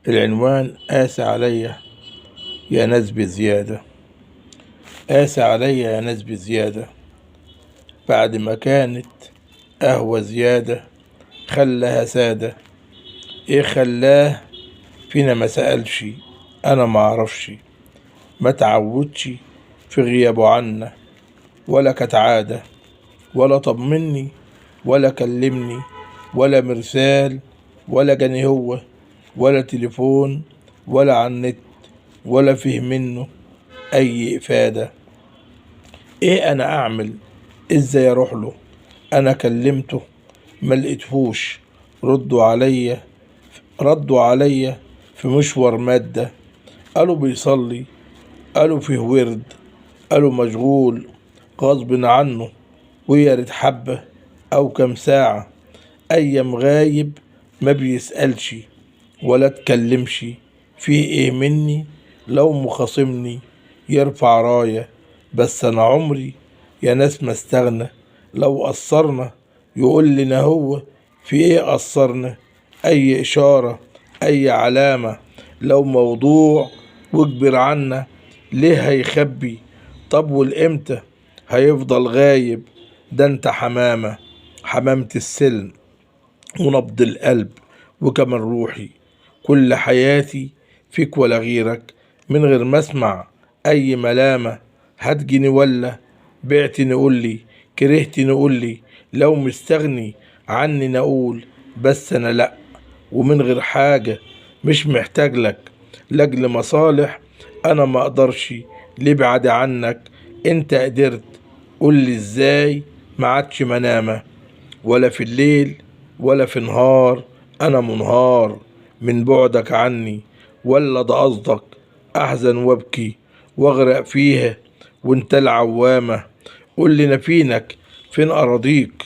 العنوان قاسي عليا يا ناس بزيادة، قاسي عليا يا ناس بزيادة، بعد ما كانت قهوة زيادة خلاها سادة. ايه خلاه فينا ما سألش، انا ما اعرفش، ما تعودش في غيابه عنا، ولا كانت عادة، ولا طمني ولا كلمني، ولا مرسال ولا جاني هو، ولا تليفون ولا على النت، ولا فيه منه اي افادة. ايه انا اعمل؟ ازاي اروح له؟ انا كلمته ما لقيتهوش، ردوا عليا ردوا عليا في مشوار مادة، قالوا بيصلي، قالوا فيه ورد، قالوا مشغول غصب عنه، ويا ريت حبة او كام ساعة. ايام غايب ما بيسألش ولا تكلمش، فيه ايه مني لو مخاصمني يرفع راية، بس انا عمري يا ناس ما استغنى، لو قصرنا يقول لنا هو في ايه قصرنا، اي اشارة اي علامة، لو موضوع وكبر عنا ليه هيخبي؟ طب والامتى هيفضل غايب؟ ده انت حمامة، حمامة السلم ونبض القلب وكمان روحي، كل حياتي فيك ولا غيرك، من غير ما اسمع اي ملامة. هتجيني ولا بعتني قولي، كرهتني قولي، لو مستغني عني نقول، بس انا لأ، ومن غير حاجة مش محتاج لك، لاجل مصالح انا ما اقدرش ليه بعد عنك، انت قدرت قولي ازاي ما عادش منامة، ولا في الليل ولا في نهار، انا منهار من بعدك عني، ولا ده قصدك احزن وابكي واغرق فيها وانت العوامة. قول لي فينك فين اراضيك،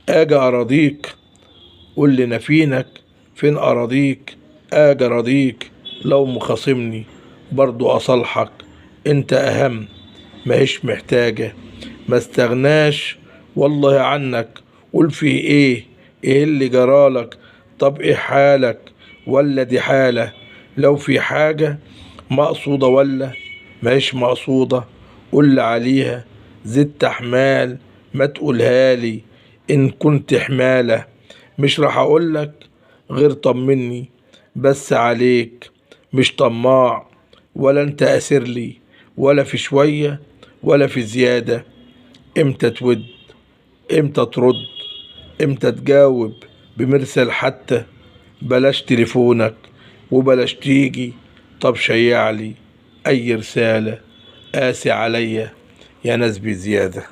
اجي اراضيك، قول لي فينك فين اراضيك، اجي اراضيك، لو مخاصمني برضو اصالحك، انت اهم ماهيش محتاجة، ما استغناش والله عنك. قول في ايه، ايه اللي جرالك؟ طب ايه حالك ولا دي حالة؟ لو في حاجة مقصودة ولا ماهيش مقصودة قول عليها، زدت احمال ما تقولها لي، ان كنت حمالة مش راح اقولك غير طمني بس عليك، مش طماع ولا انت اسر لي، ولا في شوية ولا في زيادة. امتى تود، امتى ترد، امتى تجاوب بمرسل حتى، بلاش تليفونك وبلاش تيجي، طب شيعلي اي رسالة، قاسي عليا يا ناس بزيادة.